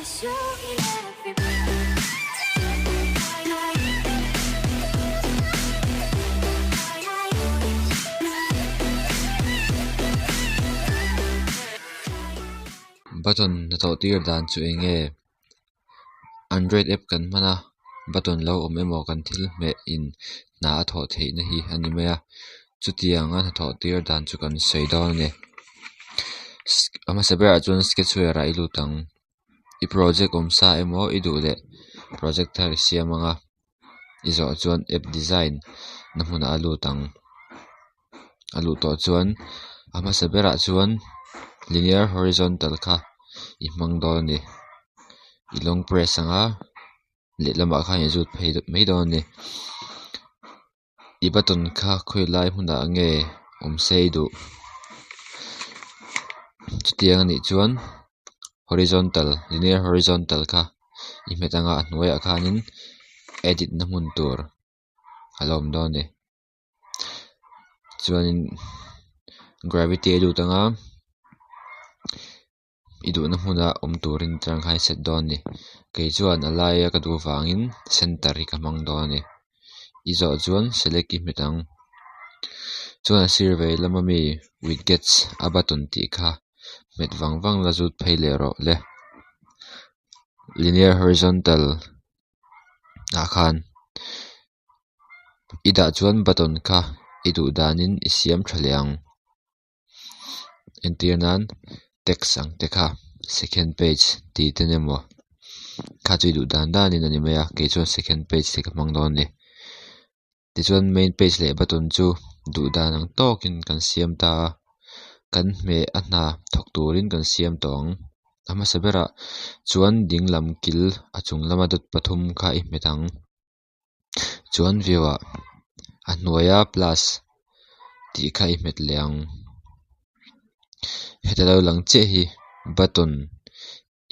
Button hnathawh tir dan chu eng nge? Android app kan hman a, button lo awm emaw kan thil hmeh in hna a thawh theihna hi a ni mai a, chutiang a hnathawh tir dan chu kan sawi dawn a ni. A hmasa berah chuan sketchware ah i lut ang. I project awm sa emaw i duh leh project thar i siam ang a, i zawh chuan app design na hmunah a lut ang. A luh tawh chuan a hmasa berah chuan linear horizontal kha i hmang dawn a ni. I long press ang a, lehlamah khan i zut phei mai dawn a ni. I button kha khawi lai hmunah nge awm se i duh. Chutiang a nih chuan horizontal linear horizontal kha i hmet anga a hnuaiah khanin edit na hmun tur a lo awm dawn a ni. Chuanin gravity a lut anga i duhna hmuna awm turin atang khan i set dawn a ni. Kei chuan a laia ka duh vangin center hi ka hmang dawn a ni. I zawh chuan select i hmet ang. Chuan a sir vei lama mi widgets a button tih kha hmet vang vang la zut phei leh rawh le. Linear horizontal ah khan i dah chuan button kha i duh danin i siam tha leh ang. Entir nan text ang te kha second page tih ten emaw kha chu i duh dan danin a ni mai a, kei chuan second page te ka hmang dawn a ni. Tichuan main page leh button chu duh dan ang tawkin kan siam ta a, kan hmeh a hna thawk turin kan siam tawh ang. A hmasa berah chuan dinglam kil a chung lama dot pathum kha i hmet ang. Chuan view ah a hnuaia plus tih kha i hmet leh ang. Heta lo lang chiah hi button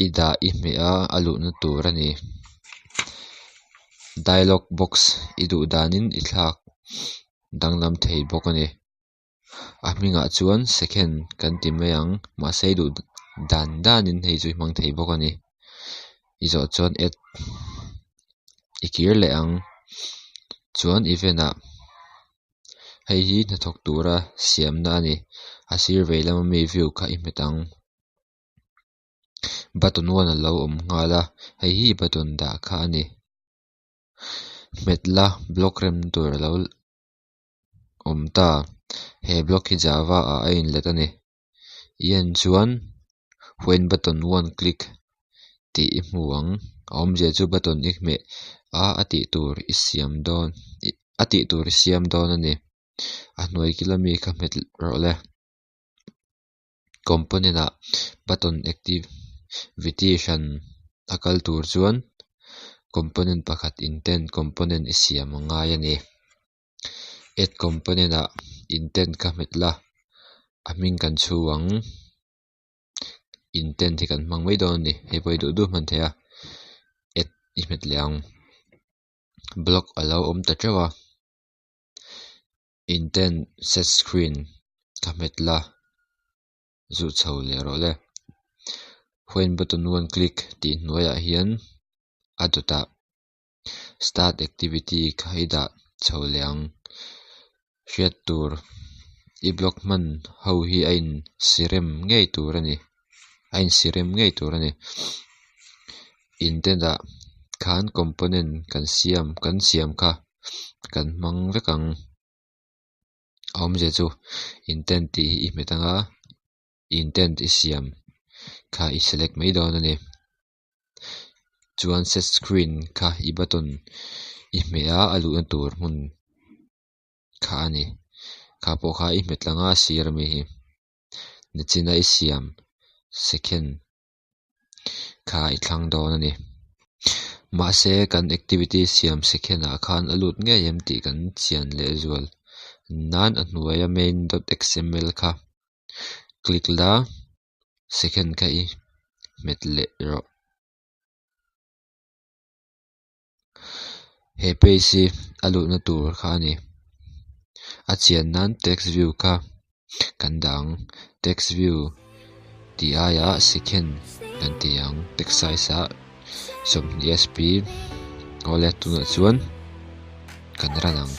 i dah i hmeh a a luhna tur a ni. Dialog box i duh danin i thlak danglam thei bawk a ni. A hmingah chuan second kan ti mai ang mahse i duh dan danin hei chu i hmang thei bawk a ni. I zawh chuan add i kir leh ang. Chuan event ah hei hi hnathawk tura siamna a ni. A sir vei lama mi view kha i hmet ang. Button one a lo awm nghal a, hei hi button dah kha a ni. Hmet la block rem tur a lo awm ta. He block hi Java ah a inlet a ni. I en chuan when button one click tih i hmu ang. A awmzia chu button i hmeh a a tih tur i siam dawn a tih tur i siam dawn a ni. A hnuai kila mi kha hmet rawh le. Component ah button activity hran a kal tur chuan component pakhat intent component i siam a ngai a ni. Add component ah intent kha hmet la, a hming kan chhu ang. Intent hi kan hmang mai dawn a ni. Hei pawh hi duh duh hman theih a, add i hmet leh ang. Block a lo awm ta teuh a, intent set screen kha hmet la, zu chho leh rawh le. When button one click tih hnuaiah hian a dawtah start activity kha i dah chho leh ang. Hriat tur i block hman ho hi a in sirem ngei tur a ni. A in sirem ngei tur a ni. Intent ah khan component kan siam kan siam kha kan hmang vek ang. A awmzia chu intent tih hi i hmet anga intent i siam kha i select mai dawn a ni. Chuan set screen kha i button i hmeh a a luhna tur hmun kha a ni. Kha pawh kha i hmet lang a sir ami hi. Nichina i siam second kha i thlang dawn a ni. Mahse kan activity siam second ah khan a lut ngei em tih kan chian leh zual nan a hnuaia main dot xml kha click la second kha i hmet leh rawh. He page hi a luhna tur kha a ni. A chian nan text view kha kan dah ang. Text view Tih aiah second kan ti ang text size ah 20 sp awle tunah chuan kan run ang.